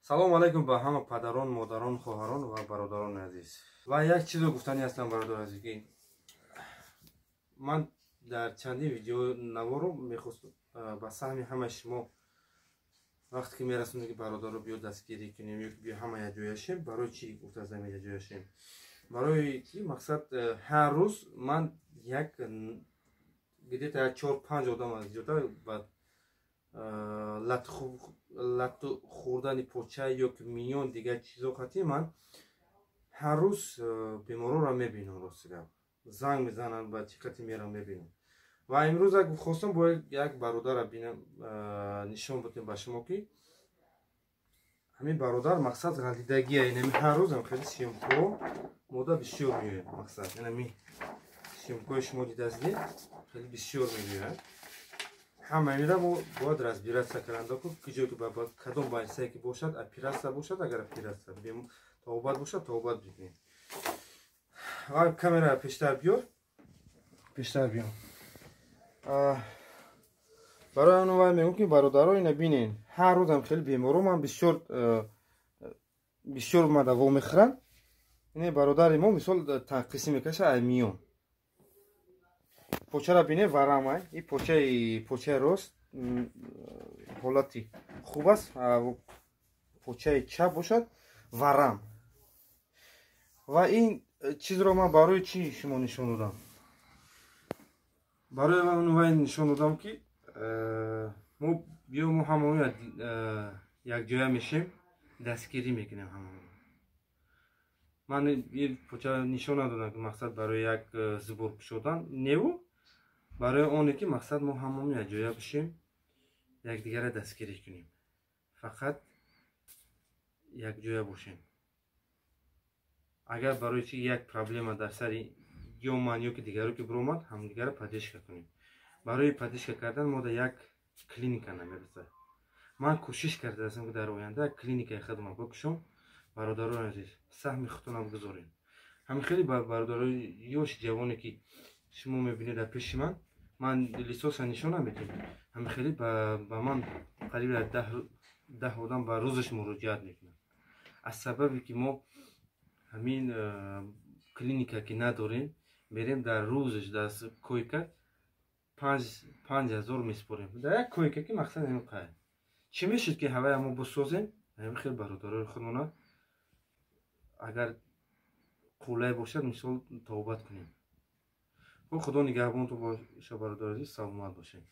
Салому алайкум ба ҳама падарон, модарон, хоҳарон ва бародарони азиз. Ва як чизро гуфтанӣ ҳастам, бародари азиз, ки ман дар чандин видео наворо мехост ба саҳми ҳамаи шумо, вақте ки мерасонем, ки бародаро, биё, дастгирӣ кунем ё биё, ҳама якҷояшем. Барои чӣ гуфтаастам якҷояшем? Барои ки мақсад, ҳар рӯз ман як где-то чор панҷ одам аз зиёда ба латту хӯрдани поча ё ки миён, дигар чизо қатӣ ман ҳар рӯз беморонро мебинам. Рости гап, занг мезананд, ба чӣ қати мерам, мебинам. Ва имрӯз як хостам бояд як бародара бинам, нишон будем ба шумо, ки ҳамин бародар, мақсад, ғалтидагия. Инами ҳар рӯзам хеле съёмкаҳо мода бисёр меояд. Мақсад, инами съёмкаҳои шумо дидаздед, хеле бисёр меояд. Ҳама инра мо бояд разбираться каранда, ки ҷое ки кадом больницае ки бошад, оператсия бошад, агар оператсия, табобат бошад, табобат бикунем. Камера пештар биёр, пештар биёр. Барои он вай мегӯм, ки бародаро, ина бинен, ҳар рӯзам хеле беморо ман бисёр бисёр омада вомехӯранд. Ине бародари мо, мисол, танқисӣ мекаша ай миён. Почара бине, варамай. И почаи рост ҳолати хуб аст, почаи чап бошад, варам. Ва ин чизро ман барои чӣ шумо нишон додам? Барои вай нишон додам, ки мо биё, мо ҳамаон якҷоя мешем, дастгирӣ мекунем ҳамаон. Ман поча нишон надодам, ки мақсад барои як сбор кушодан неву, барои оне ки мақсад, мо ҳамаон якҷоя бишем, якдигарро дастгирӣ кунем, фақат якҷоя бошем. Агар барои чи як проблема дар сари ё ман ё ки дигаро ки биромад, ҳамдигарро поддержка кунем. Барои поддержка кардан мо дар як клиника намерасад. Ман кӯшиш кардаастам, ки дар оянда як клиникаи худма бикушом. Бародарони азиз, саҳми худтонам гузорем. Ҳамин хеле бародарои ёши ҷавоне, ки шумо мебинед дар пеши ман, ман лицоса нишон намедиҳем. Ҳамин хеле ба ман қариб 10 одам ба рӯзаш муроҷиат мекунанд. Аз сабабе ки мо ҳамин клиника ки надорем, мерем, дар рӯзаш дар койка 5000 месупорем дар як койка, ки мақсад ҳамин қайд чӣ мешуд, ки ҳавая мо бисозем. Ҳамин хел бародарои худмона, агар қулай бошад, мисол, табобат кунем. Худо нигаҳбонтон боша, бародари азиз, саломат бошед.